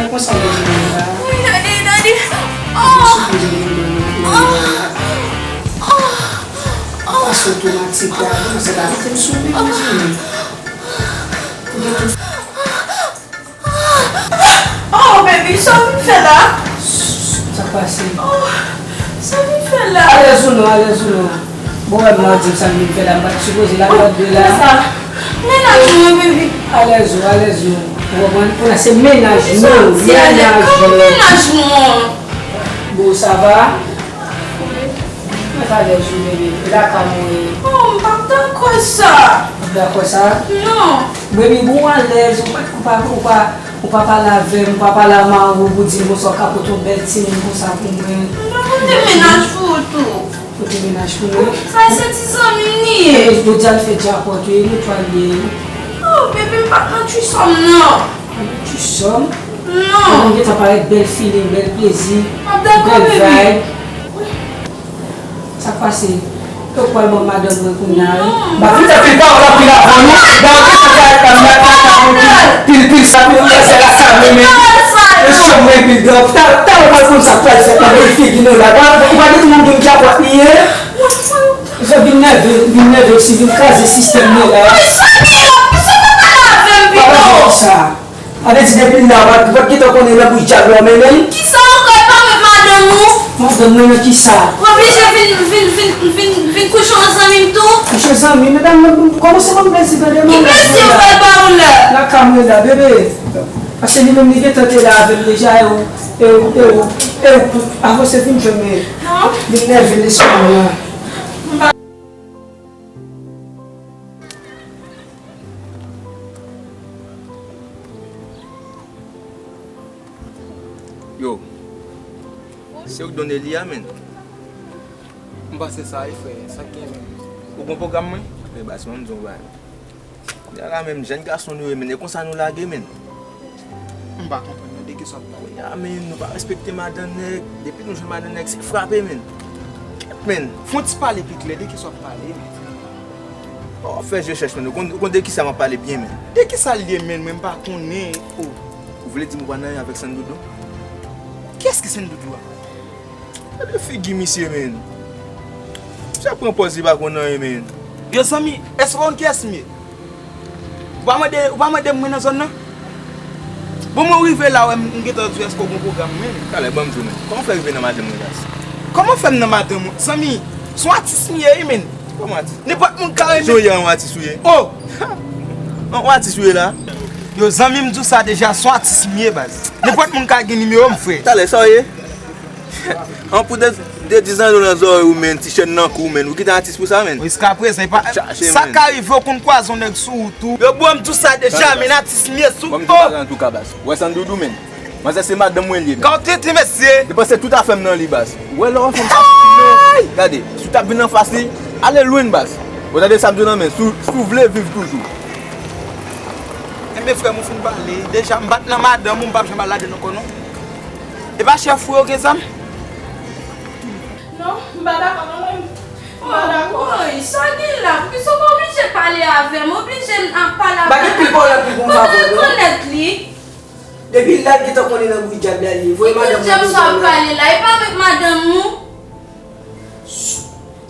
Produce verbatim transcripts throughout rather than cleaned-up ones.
Konsa w bezwen la. Wi, daddy, daddy. Oh! Oh! Oh! Oh! Pase otomatik la, kòmanse pa mete m sou men, mezanmi. Ou gen tout. Oh, baby, sa w vin fè la? Sa k pase? Oh, sa w vin fè la? Alèz ou non, alèz ou non. Bon, wè, m ap di m sa m vin fè la, m pa t sipoze la, m pa t dwe la. Kòman sa? Mennaj mwen, baby. Alèz ou, alèz ou. Ou konprann? Kounye a se mennaj nou, mennaj nou. Mennaj nou. Bon, sa va? Mwen pa alèz wi, bebe. E lakay mwen ye. Oh, m p ap dakò sa. Ou p ap dakò sa? Non. Bebe, bon, ou alèz, ou pa, ou pa, ou pa, ou pa pale avè m, ou pa pale a mari w pou di m konsa, w ka pote yon bèl timoun konsa pou mwen. M pa pote mennaj pou ou tou. Pote mennaj pou mwen? Sa se ti zanmi m li ye. Jodi a l fè djapòt wi, nou pral ye. Oh, bebe, m pa t nan threesome, non. Nan threesome? Non. Mwen gentan parèt bèl feeling, bèl plezi, bèl vibe. Sa k pase? Yo pral ban madanm mwen kounye a wi. Ba vin anpil pawòl anpil avan nou. Ba vin anpil pawòl anpil pil pil sa pil pil se la sa menm. Yo chanm mwen pil dòk. Ta ta ou pral konn sa k pral fèt nan figi nou la. Ou pa gen moun ki ap li ye. Ou vin nève, vin nève osi, vin kraze sistèm nou la. Papa fè sa. Sa vle di depi la, ou pa, ou pa t gentan konnen nan bouch dyab la w mennen l? Kisa ankò? E pa mwen k madanm ou? Madanm mwen nan kisa? Ou oblije vin, vin, vin, vin, vin kouche yon zanmi m tou? Kouche zanmi? Medam nan, kòmanse ban m plezi tande non. Ki plezi ou fè l ba ou la? Lakay mwen la, bebe. Paske li menm li gentan te la avè m deja, e ou, e ou, e ou, e ou, avanse vin jwenn mwen. Non. Vin nève lespri mwen la. Yo, se ou k donnen li a, menn? M panse sa wi, frè. Sa k gen, menn? Ou gon pwogram mwen? Men baz, ban m di w yon bagay. Kounye a la menm, jèn gason nou ye, menn, e konsa nou lage, menn. M pa konprann non, de kisa w ap pale? Kounye a, menn, nou pa respekte madanm nèg. Depi nou jwenn madanm nèg, se frape, menn. Kèt, menn. Fè yon ti pale pi klè, de kisa w ap pale, menn? Oh, fè rechèch, menn. Ou konn, ou konn de kisa m ap pale byen, menn. De kisa l ye, menn? Mwen m pa konnen. Oh. Ou vle di m ou pa nan anyen avèk Sandoudou? Kiyès ki Sandoudou a? Gade figi misye, menn. Misye ap pran pòz li pa konn anyen, menn. Yo, zanmi, èske w konn kiyès m ye? Ou pa mande, ou pa mande m mwen nan zòn nan? Bon, mwen rive la, wè, m gentan di w èske w gon pwogram, menn. Talè, ban m di w, menn. Kòman w fè rive nan madanm mwen la? Kòman fè m nan madanm ou? Zanmi, se yon atis m ye, wi, menn. Kòman atis? Nenpòt moun ka renmen. Jan w ye a, yon atis ou ye? Oh! Yon atis ou ye la? Yo, zanmi, m di w sa deja, se yon atis m ye, baz. Nenpòt moun ka gen nimewo m, frè. Talè, sa w ye? An pou de, de dizan yo nan zòrèy ou, menn, ti chèn nan kou, menn. Ou kite atis pou sa, menn. Jiskaprezan, e pa, chache, sa menn. Ka rive w konn kwaze yon nèg sou wout ou. Yo, bro, m di w sa deja, menn, atis m ye sou. Bon, m di w bagay an tou ka, baz. Wè Sandoudou, menn. Manzè se madanm mwen li ye, menn. Ka w trete mesye. Depanse tout afè m nan li, baz. Ou wè lè w wè fanm sa fini, non. Gade, si w t ap vin anfas li, ale lwen, baz. Ou tande sa m di w nan, menn, si w, si w vle viv toujou. Enben, frè m, ou fin pale. Deja, m pa t nan madanm ou, m p ap janm al ladann ankò, non. E pa chèf ou yo gen zam? Non, m pa dakò non, mwen. M pa dakò. Woy, sa gen la? Poukisa w pa oblije pale avè m? Oblije n ap pale avè m. Pa gen pil pawòl anpil pou m pa pale non. Kòman l konèt li? Depi la, l gentan konnen nan bri dyab la li ye. Voye madanm mwen pou mwen. Ki dyab sa w ap pale la? E pa mwen k madanm ou?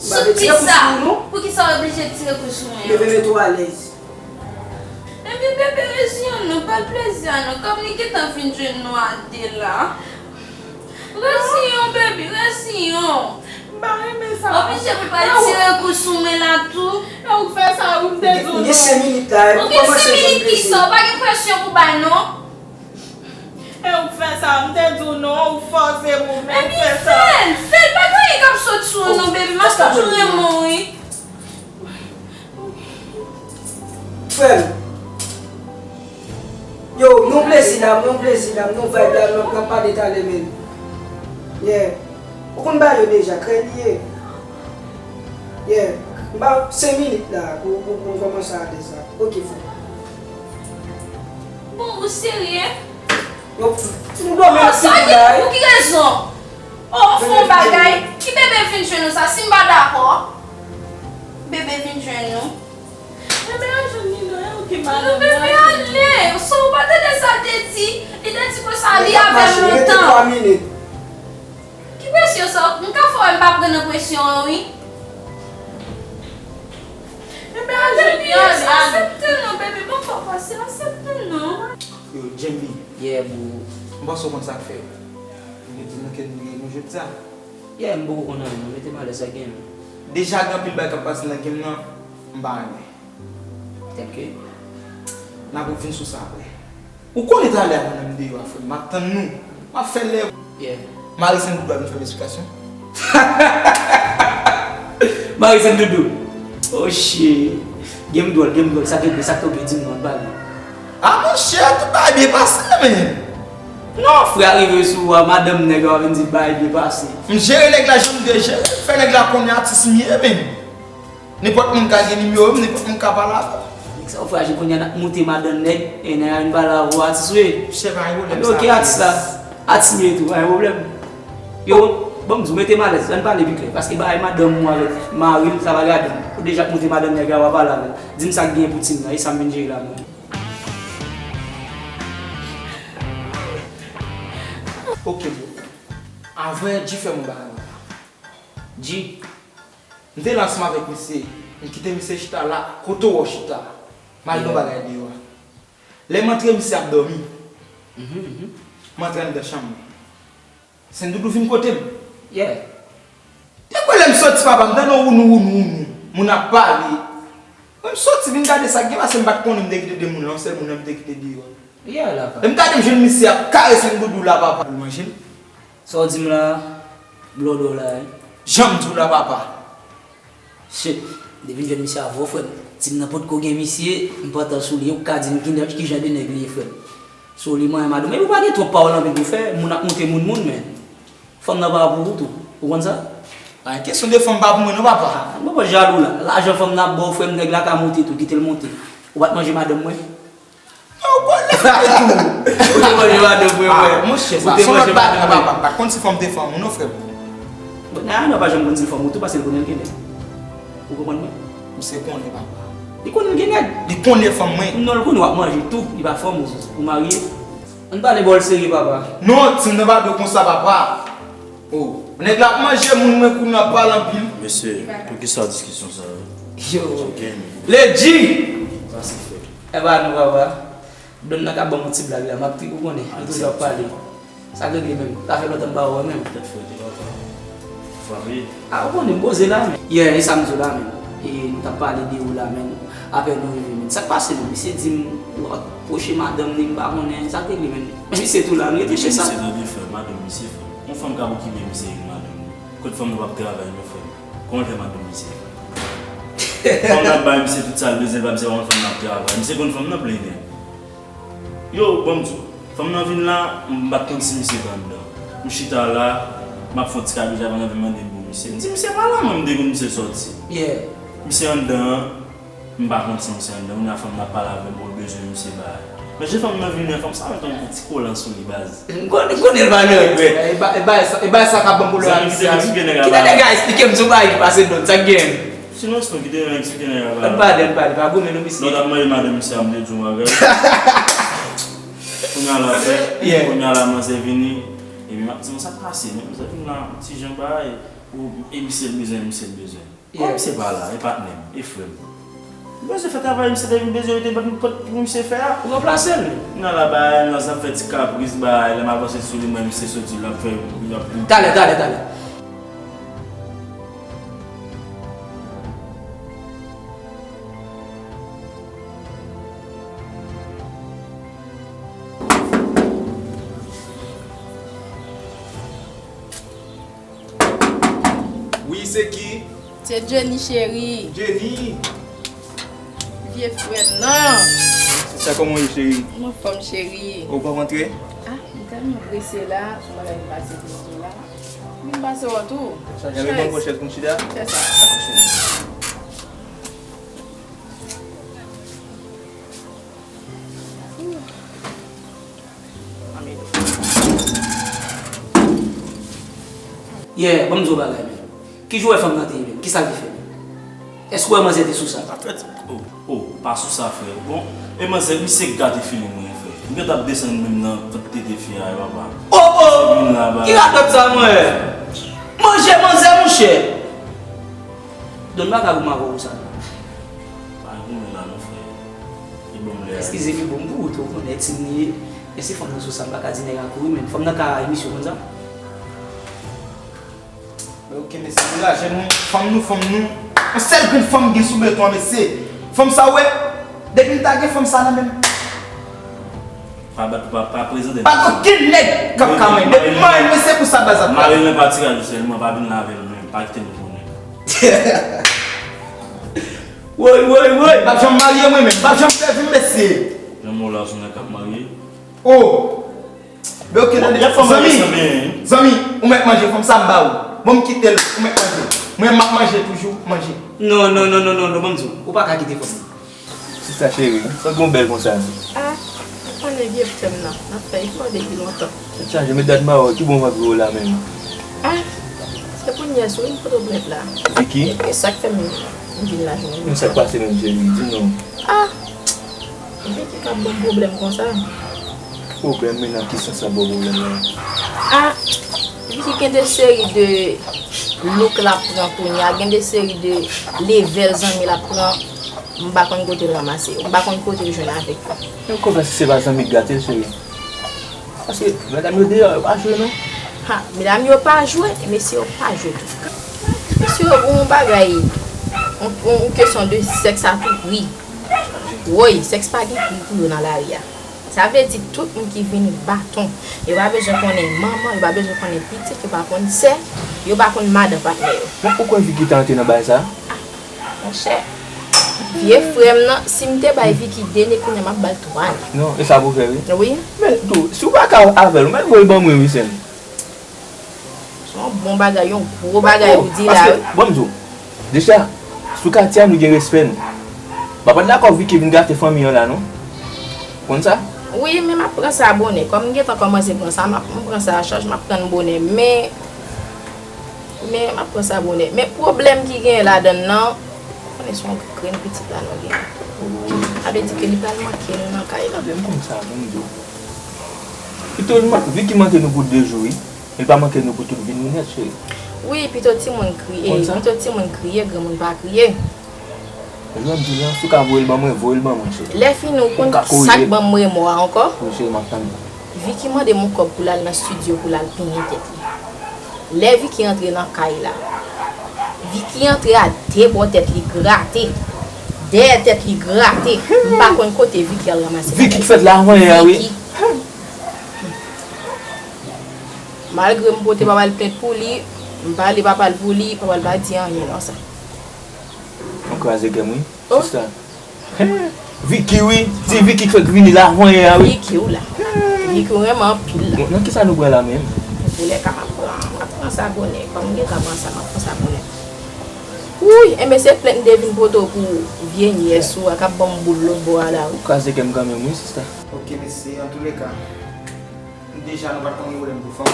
Sou ti sa, poukisa w oblije tire kou sou mwen an? Bebe, mete w alèz. Ebyen, bebe, reziyen w non, pran plezi a non, kòm li gentan vin jwenn nou a de la. Reziyen w, bebe, reziyen w. M pa renmen sa. Oblije pou pa tire kou sou mwen la tou. E ou k fè sa, wi, m te di w non. M gen senk minit la, e pou kòmanse fè m plezi. Ou gen senk minit kisa? Ou pa gen presyon pou bay non. E ou k fè sa, m te di w non, ou fòse m, ou menm fè sa. Ebyen, fè l, fè l, pa gen anyen k ap sot sou ou non, bebe, m ap toujou renmen w, wi. Frè m. Yo, m nan yon plezi la, m nan yon plezi la, m nan yon vibe la, n ap, n ap pale talè, menn. Yeah. Ou konn bagay yo deja, krè li ye. Yeah. M ba w senk minit la pou, pou, pou n kòmanse ale sa. Ok, frè. Bon, ou serye? Yo, m dòmi nan figi la, wi. Pou ki rezon? Oh, ou fè yon bagay. Ki bebe vin jwenn nou sa, si m pa dakò? Bebe vin jwenn nou. Bebe a jwenn li non, e ou ki madanm nan. Non, bebe ale. Sa ou pa tande Sa l te di, li te di konsa li avè m lontan. Ki presyon sa? M ka fè w wè m pa pran nan presyon an, wi. Baby, asepte non, baby, ban m fè w pase, asepte non. Yo, Jamie. Yeah, boo. M panse w konn sa k fè. M te di nou ke nou gen nou jodi a. Yeah, m poko konn anyen, non, mete m alèz sa gen. Deja gen anpil bagay k ap pase nan game nan, m pa renmen. Tèlke? N ap revin sou sa apre. Ou konnen talè a mwen menm deyò a, frè m, m ap tann nou. M ap fè lè. Yeah. Mari Sendoudou a vin fè m esplikasyon. Mari Sendoudou. Oh shit. Game dwòl, game dwòl. Sa k tonbe, sa k tonbe, di m non, ann pale. Ah, monchè, tout bagay byen pase, men. Non, frè a rive sou ou a, madanm nèg la, w ap vin di bagay byen pase. M jere nèg la jan m dwe jere, fè nèg la konnen atis m ye, men. Nenpòt moun ka gen nimewo m, nenpòt moun ka pale avè m. Nèg sa yo fraje kounye a, n ap moute madanm nèg, e nèg la vin pale avè w, atis ou ye. Chè, pa gen pwoblèm. Ebyen, sa oke, atis la. Atis m ye tou, pa gen pwoblèm. Yo, ban m di w, mete m alèz, ann pale pi klè, paske bagay madanm ou avèk mari m, sa pa gade m. Ou deja ap moute madanm nèg la, w ap pale avè l. Di m sa k gen pou team nan, e sa m vin jere la, mwen. Oke, bro. Avè, G fè m yon bagay la. G. M te la ansanm avèk misye, m kite misye chita la, kote w wè w chita. M al nan bagay deyò a. Lè m antre, misye ap dòmi. Mhm, mhm. M antre anndan chanm mwen. Sendoudou vin kote m. Yeah. Depi lè m soti, papa, m tande yon wounou, wounou, wounou. Moun ap pale. Mwen, m soti vin gade sa k gen, paske m pa t konnen m te kite de moun la, yon sèl moun nan m te kite deyò. Yeah, la, papa. Lè m gade, m jwenn misye ap kare Sendoudou la, papa. Pou l manje m. Sa w di m la, blòdò la, wi. Jan m di w la, papa. Shit, m te vin jwenn misye avè w, frè m. Team nan potko gen misye, m pantan sou li, ou ka di m ki, ki jan de nèg li ye, frè m. Sou li, manyen madanm. Epi ou pa gen twòp pawòl anpil pou fè, moun ap moute moun, moun, men. Fanm nan pa pou ou tou. Ou konn sa? Pa gen kesyon de fanm pa pou mwen, non, papa. Ah, mwen pa jalou la. Lajan fanm nan ap ba w, frè m, nèg la ka moute tou, kite l moute. Ou pa t manje madanm mwen? Ou konn lè fè tou. Ou te manje madanm mwen, ah, frè. Monchè, sa se yon lòt bagay, papa. M pa t konn si fanm te fanm ou non, frè m. Bon, nan, nan pa janm konn si l fanm ou tou, paske l konnen l gen nèg. Ou konprann mwen? Misye konnen, papa. Li konnen l gen nèg. Li konnen fanm mwen. Non, l konnen w ap manje tou. Li pa fanm ou, ou marye. Ann pale bòl serye, papa. Non, team nan pa dwe konsa, papa. Oh, nèg la ap manje moun mwen kou n ap pale anpil. Mesye, poukisa diskisyon sa yo? Yo. Lady! Sa se fè. E pa nou, papa. Blonde nan ka ban m yon ti blag la, m ap ti, ou konnen, nou toujou ap pale. Sa k regle menm? Sa fè lontan m pa wè w menm. Tèt frèt, papa. Frape. Ah, ou konnen, m poze la, men. Yeah, e sa m di w la, men. E nou t ap pale de ou la, men. Apre nou rive, men. Sa k pase, men? Misye di m, w ap pwoche madanm li, m pa konnen. Sa k regle, men? Men misye tou la, nou rete chez sa. Misye tande frè, madanm misye frè. Yon fanm k ap okipe misye vin madanm li. Kot fanm nan p ap travay, non, frè m. Kòman l fè madanm misye? Fanm nan ap bay misye tout sa l bezwen, l pa misye pa konn fanm nan ap travay. Misye konn fanm nan plenyen. Yo, ban m di w, fanm nan vin la, m pa t konn si misye t anndan. M chita la, m ap fè yon ti kabej avan l anvi mande m pou misye. M di misye pa la, mwen m dekonn misye sòti. Yeah. Misye anndan an, m pa konn si misye anndan. Kounye a fanm nan ap pale avè m, bon, l bezwen misye bay. Men jan fanm nan vini an, fanm sa menm tankou ti kolan sou li, baz. M konnen, m konnen l pa nan regrè. E ba-, e bagay sa, e bagay sa k ap ban m pwoblèm ak misye a, wi. Zanmi, kite m eksplike nèg la. Kite nèg la eksplike m sou bagay ki pase dòt, sa k gen. Sinon, sinon, kite nèg la eksplike nèg la. Ann pale, ann pale, pa goumen non, mesye. Lè w t ap manje madanm misye a, m te di w bagay. Kounye a la, frè, yeah, kounye a la, manzè vini. Epi m ap di, "Bon, sa k pase?" Men manzè vin la, ti jan bagay. Ou, e misye l bezwen, misye l bezwen. Kòm misye pa la, e patnè m, e frè m. Misye fè travay misye te vin bezwen, yo te bat pou misye fè a. Ou ranplase l. Nan la bay, nan sa fè ti kapris bay, lè m avanse sou li, m wè misye soti, l ap fè, l ap. Talè, talè, talè. Wi, se ki? Se Jenny, cheri. Jenny! Vye frè m nan. Se sa, kòman w ye, cheri? M anfòm, cheri. Ou pa rantre? Ah, m tèlman prese la, m pa ka vin pase pou mwen la. Vin pase wè tou. Sa, gade bon pòchèt pou m chita? Fè sa. Dakò, cheri. Yeah, ban m di w bagay, men. Ki jan w wè fanm nan te ye, men? Kisa l te fè, men? Èske w wè manzè te sou sa? An fèt, oh, oh, pa sou sa, frè. Bon, e manzè, misye gate feeling mwen, frè. M gentan ap desann menm nan vant tete fi a wi papa. Oh oh! Ki radòt sa mwen? Manje manzè monchè. Donn bagay pou m avè w sa. Pa goumen la non frè. Li ban m lè a. Eskize m li bon pou ou tou, ou konnen ti m li ye. Men se fanm nan sou sa, m pa ka di nèg a kouri, men fanm nan ka emisyon konn sa. Men oke mesye, nou lajè nou, fanm nou, fanm nou. Yon sèl grenn fanm gen sou beton an mesye. Fanm sa w wè, depi m ta gen fanm sa nan men m. Pa bat pou pa, pa prezante m. Pa gen okenn nèg k ap ka manyen. Depi m manyen mesye pou sa baz ap mare l nan pati raj ou sèlman, pa vin la avè l menm, pa kite nou konnen. Woy, woy, woy. M p ap janm marye mwen menm, m p ap janm fè vi m mesye. Jan mwen la sou nèg k ap marye. Oh. Men oke tande zanmi. Zanmi, ou mèt manje fanm sa m ba ou. Bon m kite l, ou mèt manje. Mwen m ap manje toujou, manje. Non non non non non non, ban m di w, ou pa ka kite fanm nan. Sista cheri, sa w gen w bèl konsa? Ah, ou konnen vye frè m nan, n ap fè efò depi lontan. Tèt chaje, men dat m a wè ki bon vant vre w la menm. Ah, se pou nyès ou wi m pote w plent la. Viki? E sa k fè m vin la jwenn ou. Men sa k pase menm cheri, di m non. Ah, Viki k ap ban m pwoblèm konsa. Pwoblèm, men nan ki sans l ap ba w pwoblèm nan? Ah, Viki gen de seri de look l ap pran kounye a, gen de seri de level zanmi l ap pran. M pa konn kote l ranmase yo. M pa konn kote l jwenn avèk yo. Men kòman si se pa zanmi k gate l, cheri? Paske medam yo deyò, yo pa jwe non. Ha, medam yo pa jwe, mesye yo pa jwe tou. Mesye yo gon bagay, yon, yon kesyon de sèks a tou pri. Woy, sèks pa gen pri pou yo nan lari a. Sa vle di tout moun ki vini baton, yo pa bezwen konnen manman, yo pa bezwen konnen pitit, yo pa konn sè, yo pa konn madan patnè yo. Men ou kwè Viki ta antre nan bagay sa? Ah, monchè, vye frè m nan, si m te bay Viki de ne kounye a m ap ba l twa ne. Non, e sa pou fè wi. Wi. Men tou, si w pa ka avè l, ou mèt voye l ban mwen wi sè m. Se yon bon bagay, yon gwo bagay ou di la wi. Paske, ban m di w, deja, sou katye a nou gen respè nou. M pa dakò Viki vin gate fanmi an la non. Konn sa? Wi, men m ap pran sa bonè. Kòm m gentan kòmanse pran sa, m ap, m pran sa a chaj, m ap pran l bonè. Men, men, m ap pran sa bonè. Men pwoblèm ki genyen ladann nan, konnen se yon grenn pitit la nou genyen. Sa vle di ke li pral manke nou nan kay la. Pwoblèm konn sa, ban m di w. Pito l man-, Viki manke nou pou de jou, wi. Li pa manke nou pou tout vi nou nèt, cheri. Wi, pito timoun kriye, pito timoun kriye, granmoun pa kriye. Jodi a, si w ka voye l ban mwen, voye l ban mwen, cheri. Lè fini, ou konn sa k ban m remò a ankò? Wi, cheri, m ap tann ou. Viki mande m yon kòb pou l al nan estidyo pou l al penyen tèt li. Lè Viki antre nan kay la, Viki antre a de bò tèt li grate, dèyè tèt li grate. M pa konn kote Viki al ranmase bagay. Viki k fèt la avan yè a, wi. Viki. Malgre m pote papa l plent pou li, m pale papa l pou li, papa l pa di anyen nan sa. Ou kraze kè m wi, sista. Viki wi, ti Viki k fèk vini la avan yè a wi. Viki w la. Viki w renmen anpil la. Bon, nan kisa nou pran la menm? Antoulèka m ap pran, m ap pran sa bonè. Kòm m gentan pran sa, m ap pran sa bonè. Wouy, enben se plent m te vin pote w pou vye nyès ou a k ap ban m boul lòt bò a la wi. Ou kraze kè m kanmenm wi, sista. Ok mesye, antoulèka. Deja nou pa t konn gen pwoblèm pou fanm.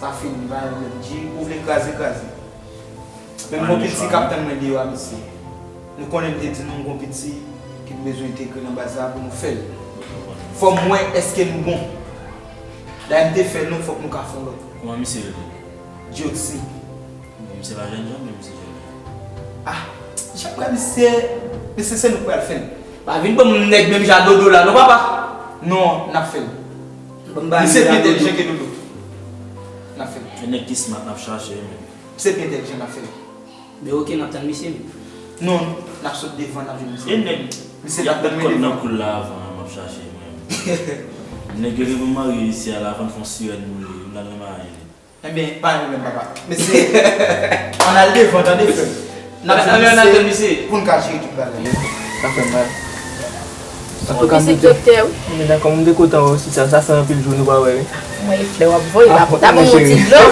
Sa fini, pa gen pwoblèm. G, ou vle kraze, kraze. Menm gon piti k ap tann mwen deyò a, mesye. Nou konnen m te di nou gon piti ki bezwen entegre nan baz la pou nou fè l. Fò m wè èske nou bon. Dayè m te fè l non, fòk nou ka fè yon lòt. Kòman misye rele? G O T C. Bon, misye pa jènjan, men misye jènjan. Ah, jan m wè misye, misye se nou k pral fè l. Pa vin ban m nèg menm jan Dodo la non papa. Non, n ap fè l. Misye pi entèlijan ke Dodo. N ap fè l. E nèg ki smart n ap chache wi menm. Misye pi entèlijan, n ap fè l. Men oke, n ap tann misye menm. Non, n ap sot devan, n ap jwenn misye. E nèg misye y ap met kòd nan kou l la avan an, m ap chache mwen. Nèg yo te pou marye isi a la, avan n fè yon sirèn boule, m ta renmen marye li. Ebyen, pa gen pwoblèm papa. Mesye, ann al devan tande frè m. N ap jwenn misye pou n ka jere tout bagay. Sa fè m mal. Antouka, m te, men dakò, m te kontan wè w, sista, sa fè anpil jou nou pa wè wi. Mwen e flè w ap voye la pou ta ban m yon ti dlo.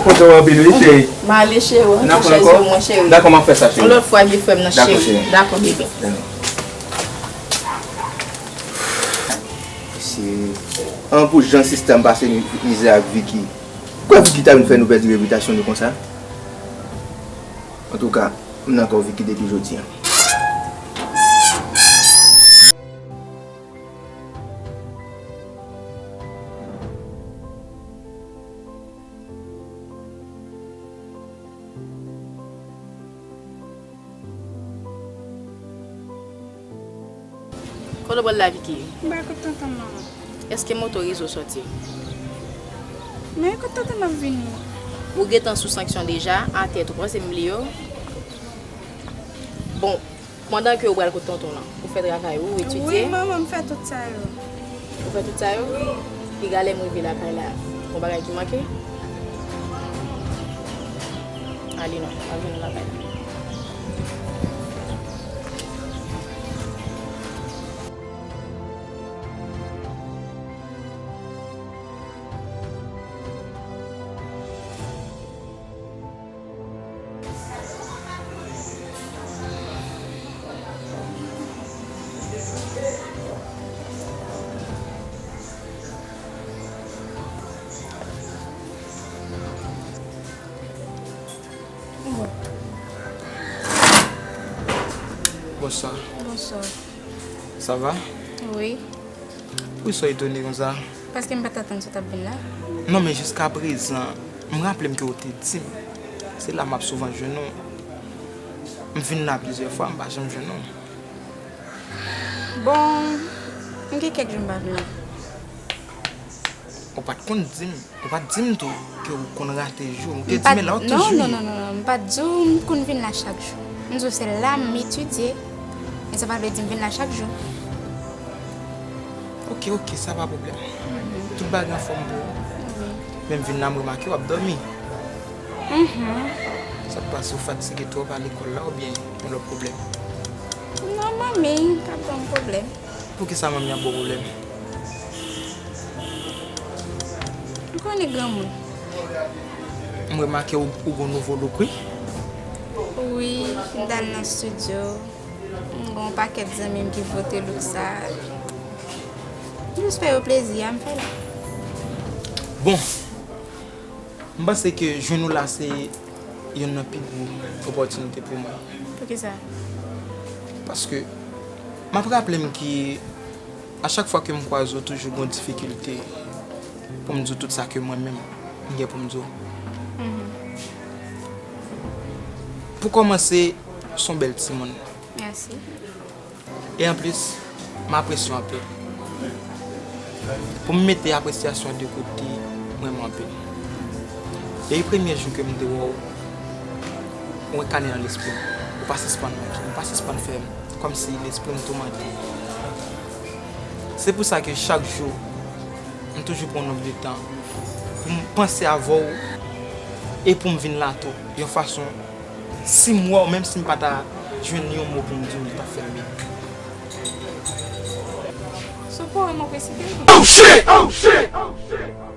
Kontan w anpil wi cheri. M ale cheri, w ap chèz yo mwen cheri. Dakò, m ap fè sa cheri. Yon lòt fwa vye frè m nan cheri. Dakò bebe. Se an pou jan sista m pase mizè ak Viki. Ou kwè Viki ta vin fè nou pèdi repitasyon nou konsa? Antouka, m nan kò Viki depi jodi a. Kote w pral la, Vicky? M pa kote tonton m, manman. Èske moto rive w sòti? Men kote tonton m ap vini? Ou gentan sou sanksyon deja, atè tou, panse m bliye w? Bon, pandan ke ou pral kote tonton w lan, ou fè travay ou, ou etidye? Wi, manman, m fè tout sa yo. Ou fè tout sa yo? Wi. Piga lè m rive lakay la, gon bagay ki manke? Ale non, m ap jwenn ou lakay la. Bonswa. Bonswa. Sa va? Wi. Poukisa w etone konsa? Paske m pa t atann sa w t ap vin la. Non, men jiskaprezan, m raple m ke w te di m. Se la m ap souvan jwenn ou. M vin la plizyè fwa, m pa janm jwenn ou. Bon, m gen kèk jou m pa vin la. Ou pa t konn di m, ou pa t di m tou ke ou konn rate jou. Ou te di m men la, ou toujou ye. Non, non, non, non, non, m pa t di w m konn vin la chak jou. M di w se la m etidye, men sa pa vle di m vin la chak jou. Ok, ok, sa pa pwoblèm. Tout bagay anfòm pou ou? Wi. Men m vin la, m remake w ap dòmi. Sa k pase, ou fatige twòp a lekòl la oubyen yon lòt pwoblèm? Non, manmi, p ap ban m pwoblèm. Poukisa manmi ap ba w pwoblèm? M konnen granmoun. M remake ou, ou gon nouvo look, wi. Wi, m t al nan estidyo. M gon pakèt zanmi m ki vote look sa. M jis fè yo plezi a, m fè l. Bon, m panse ke jwenn ou la se youn nan pi gwo opòtinite pou mwen. Poukisa? Paske m ap raple m ke a chak fwa ke m kwaze w, toujou gon difikilte pou m di w tout sa ke mwen menm m gen pou m di w. Pou kòmanse, w se yon bèl timoun. Mèsi. E anplis, m apresye w anpil. Pou m mete apresyasyon de kote, m renmen w anpil. Depi premye jou ke m te wè w, ou renkane nan lespri m. Ou pa sispann manke m, ou pa sispann fè m kòmsi lespri m toumante. Se pou sa ke chak jou, m toujou pran yon nonb de tan pou m panse avè w e pou m vin la tou, yon fason, si m wè w, menm si m pa ta jwenn yon mo pou m di w, li t ap fè m byen. Si w pa wè m, ou prese ke m. Oh shit! Oh shit! Oh shit!